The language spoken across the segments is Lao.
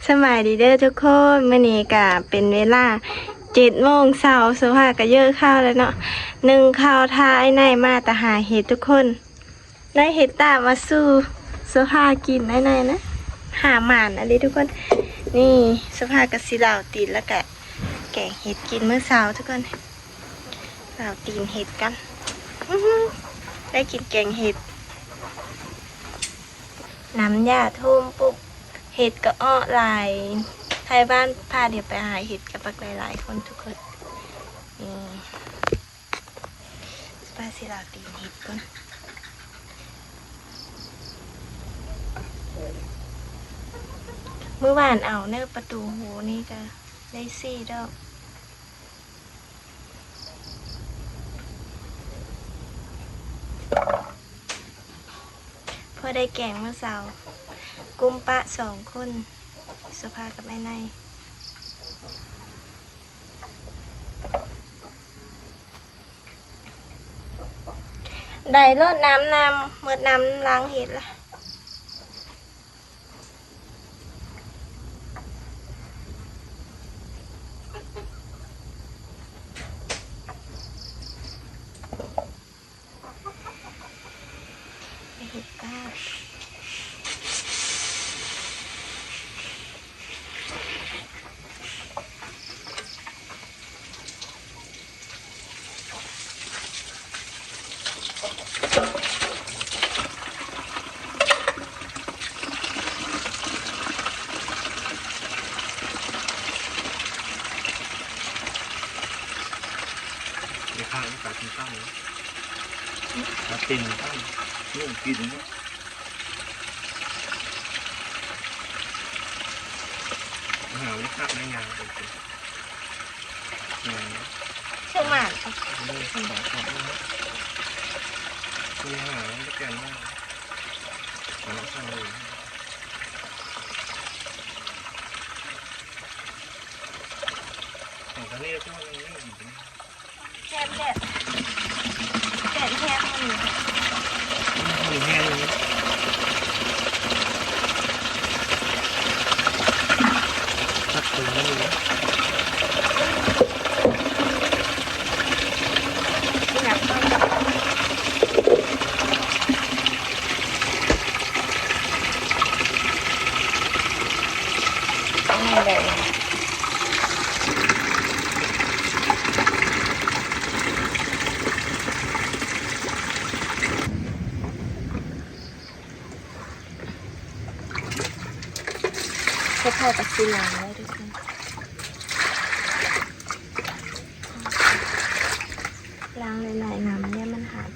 ສະບາຍດີເດີທຸກຄົນ, ມື້ນີ້ກະເປັນເວລາເຈັດໂມງເຊົ້າ, ໂຊພາກະເຢີເຂົ້າແລ້ວເນາະ, ໜຶ້ງເຂົ້າ ຖ້າອ້າຍໄນມາແຕ່ຫາເຫັດທຸກຄົນ. ໄນເຮັດຕາມມາສູ່ໂຊພາກິນ ອ້າຍໄນນະ, ຫາໝານອີ່ຫຼີທຸກຄົນ. ນີ້ໂຊພາກະຊິລາວຕີນ ແລ້ວກະແກງເຫັດກິນມື້ເຊົ້າທຸກຄົນ. ລາວຕີນເຫັດກັນ. ອື້ຫື ໄດ້ກິນແກງເຫັດ. ນ້ຳຢາຖ້ວມປຸບ ເຫັດກະເອາະຫຼາຍ. ໄທບ້ານພາດຽວໄປຫາເຫັດກັບບັກຫຼາຍໆຄົນທຸກຄົນ. ນີ້ ປ້າຊິລາວຕີນເຫັດກ່ອນ. ມື້ວານເອົາເນີ ປະຕູຫູນີ້ກະໄດ້ສີ່ດອກ. ພໍໄດ້ແກງມື້ເຊົ້າ ກຸ້ມປະສອງຄົນ ໂຊພາກັບອ້າຍໄນ. ໄດ້ໂລດນ້ຳນຳ, ໝົດນ້ຳລ້າງເຫັດລະ. ເຮັດກາ ໄປຂ້າງປາກິນເຂົ້າ ປາຕີນເຂົ້າ ນີ້ກິນເນາະ. ຫາໄວ້ຄັກໄດ້ຍາວໄປ ເຊື່ອໝານ ເລີຍສອງສາມມື້ ມີຫາໄດ້ແກ່ນມາ ຫາເຂົ້າເລີຍ ຂອງຕອນນີ້ກໍຄືວ່າມັນຍັງດີ. ແຊບແຊບ ແຊບແຊບ ມັນ ມັນແຮງ ຄັກຕົວນີ້ ເຮັດໃຫ້ປາຊີລາງໄວ້ທຸກຄົນ ລ້າງຫຼາຍໆນ້ຳ ຢ່າມັນຫາຍ.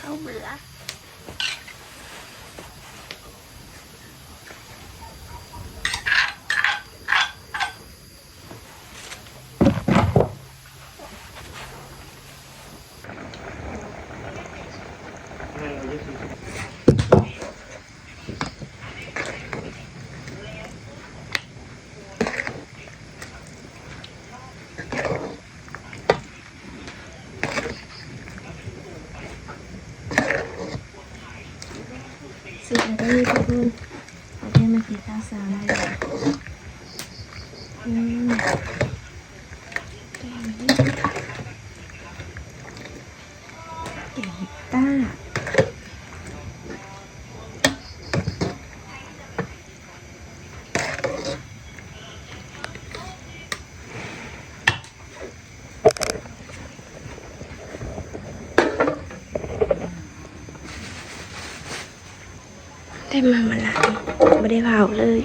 ເຂົາເບື່ອ. ເສັດແລ້ວເດີທຸກຄົນ ເອົາໄດ້ມາກິນເຂົ້າເຊົ້ານຳກັນ. ອືມ ແກງເຫັດ ແກງເຫັດຕາ. ໄດ້ມາມື້ລະນີ້ ບໍ່ໄດ້ເວົ້າເລີຍ.